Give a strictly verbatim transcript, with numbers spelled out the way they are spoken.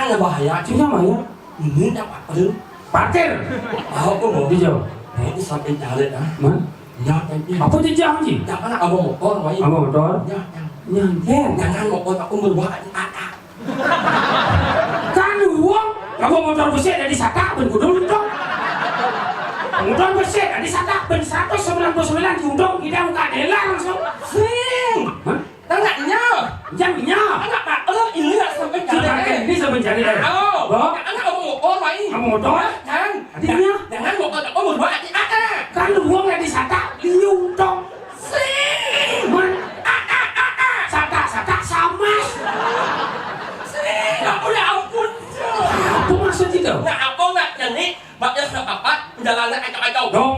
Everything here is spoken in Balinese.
Ada bahaya. Cuma bahaya. Ini tak apa tu. Parkir. Oh, oh, oh. Di jauh. Eh, ini sampai jalan ah. Mana? Ya, tapi. Apa tu jauh ni? Tak pernah abang motor, wai. Abang motor? Ya, ya. Nyantai. Jangan motor aku berbuat. Ah, ah. Kan uang, kamu motor besar dari Sata, pun kudu untung. Motor besar dari Sata, pun seratus sembilan puluh sembilan diuntung, kita buka dealer langsung. Sing. Hah? Tengahnya. Jamnya. Anak pak, oh, ini lah sampai cari. Ini sampai cari deh. Oh, anak kamu motor, wai. Kamu motor? Kan? Adiknya? Jangan motor, aku mau dua adik, ah, ah. Kan uang dari Sata, diuntung. Sing. Man. Ah, ah, ah, ah. Sata, Sata, sama. Sing, aku ya ampun. Apa maksud itu? Nah, apa nak nyanyi? Mak dia sudah papat, perjalanan kacau-kacau. Dong,